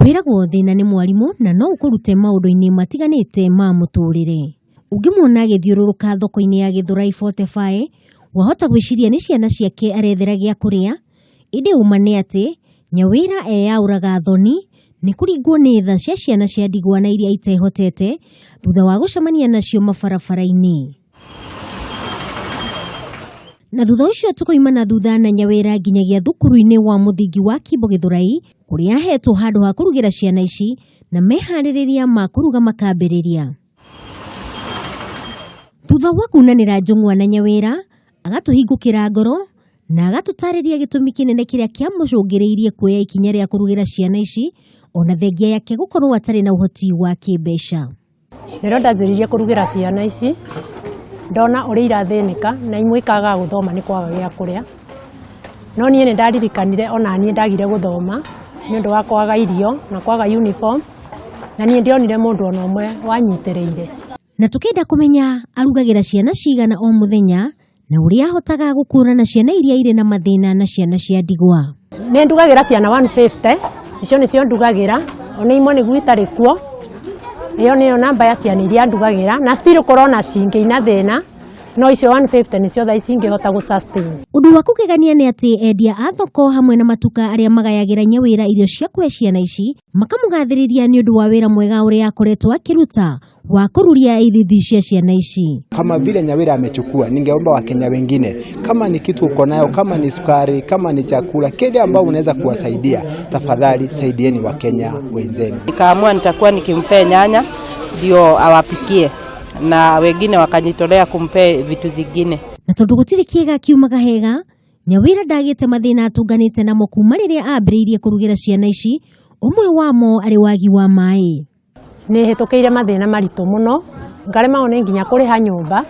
Kwĩragwo thĩna nĩ mwarimũ na no ũkũrute maũndũ-inĩ matiganĩte ma mũtũrĩre. Ũngĩmuona agĩthiũrũrũka thoko-inĩ ya Gĩthũrai 45, wahota gwĩciria nĩ ciana ciake arethera gĩa kũrĩa, ĩndĩ ũma nĩ atĩ Nyawĩra eyaũraga thoni nĩ kũringwo nĩ tha cia ciana cia ndigwa na iria itehotete thutha wa gũcemania nacio mabarabara-inĩ. Na thutha ũcio tũkoima na thutha na Nyawĩra nginyagia thukuru-inĩ wa mũthingi wa Kimbo Gĩthũrai kũrĩa ahetwo handũ ha kũrugĩra ciana ici na meharĩrĩria ma kũruga makambĩrĩria. Thutha wa kunanĩra njũng'wa na Nyawĩra, agatũhingũkĩra ngoro na agatũtarĩria gĩtũmi kĩnene kĩrĩa kĩamũcũngĩrĩirie kuoya ikinya rĩa kũrugĩra ciana ici ona thengia yake gũkorwo atarĩ na ũhoti wa kĩmbeca. Rĩrĩa ndanjĩrĩirie kũrugĩra ciana ici, ndona ũrĩa irathĩnĩka na imwe ikaga gũthoma nĩ kwaga gĩa kũrĩa. No niĩ nĩ ndaririkanire ona niĩ ndagire gũthoma nĩ ũndũ wa kwaga irio na kwaga uniform, na niĩ ndionire mũndũ ona ũmwe wanyitĩrĩire. Na tũkĩenda kũmenya arugagĩra ciana cigana o mũthenya na ũrĩa ahotaga gũkũrana ciana iria irĩ na mathĩna na ciana cia ndigwa. Nĩ ndugagĩra ciana 150, icio nĩcio ndugagĩra, ona imwe nĩguo itarĩ kuo. Ĩyo nĩyo namba ya ciana iria ndugagĩra, na still kũrona cingĩ ina thĩna, no icio 150 nĩcio thaa ici ingĩhota gũ sustain. Ũndũ wa kũgegania nĩ atĩ endia a thoko hamwe na matuka arĩa magayagĩra Nyawĩra irio cia kũhe ciana ici makamũgathĩrĩria nĩ ũndũ wa wĩra mwega ũrĩa akoretwo akĩruta wa kũruria ithithi cia ciana ici. Kama vile Nyawira amechukua, ningeomba Wakenya wengine, kama ni kitu uko nayo, kama ni sukari, kama ni chakula, kile ambao unaweza kuwasaidia, tafadhali saidieni Wakenya wenzenu. Nikaamua nitakuwa nikimpea nyanya ndio awapikie, na wengine wakajitolea kumpea vitu zingine. Na tondũ gũtirĩ kĩega kiumaga hega, Nyawĩra ndagĩte mathĩna atũnganĩte namo kuma rĩrĩa ambĩrĩirie kũrugĩra ciana ici, ũmwe wamo arĩ wagi wa maĩ. Nĩ hĩtũkĩire mathĩna maritũ mũno, ngaremagwo nĩ nginya kũrĩha nyũmba,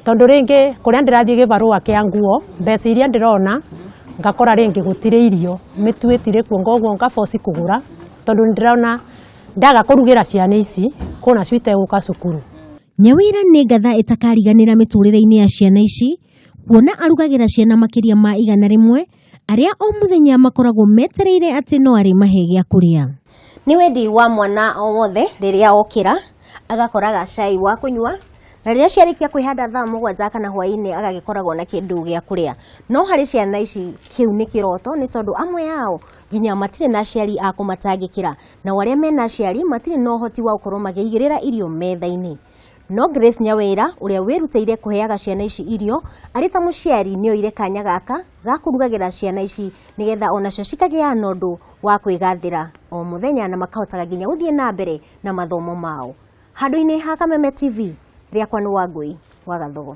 tondũ rĩngĩ kũrĩa ndĩrathiĩ gĩbarũa kĩa nguo, mbeca iria ndĩrona ngakora rĩngĩ gũtirĩ irio, mĩtu ĩtirĩ kuo, koguo ngaboci kũgũra, tondũ nĩ ndĩrona ndaga kũrugĩra ciana ici, kwĩna cio itegũka cukuru. Nyawĩra nĩ ngatha ĩtakariganĩra mĩtũrĩre-inĩ ya ciana ici, kuona arugagĩra ciana makĩria ma 100 arĩa o mũthenya makoragwo metereire atĩ no arĩmahe gĩa kũrĩa. Nĩ wendi wa mwana o wothe rĩrĩa okĩra agakoraga cai wa kũnyua, na rĩrĩa ciarĩkia kwĩhanda thaa 7 kana hwaĩ-inĩ agagĩkoragwo na kĩndũ gĩa kũrĩa. No harĩ ciana ici kĩu nĩ kĩroto, nĩ tondũ amwe ao nginya matirĩ na aciari a kũmatangĩkĩra, nao arĩa mena aciari matirĩ na ũhoti wa gũkorwo makĩigĩrĩra irio metha-inĩ. No Grace Nyawĩra ũrĩa wĩrutĩire kũheaga ciana ici irio arĩ ta mũciari nĩ oire kanya gaka ga kũrugagĩra ciana ici nĩgetha onacio cikagĩa na ũndũ wa kwĩgathĩra o mũthenya na makahotaga nginya gũthiĩ na mbere na mathomo mao. Handũ-inĩ ha Kameme TV, rĩakwa nĩ Wangũi wa Gathogo.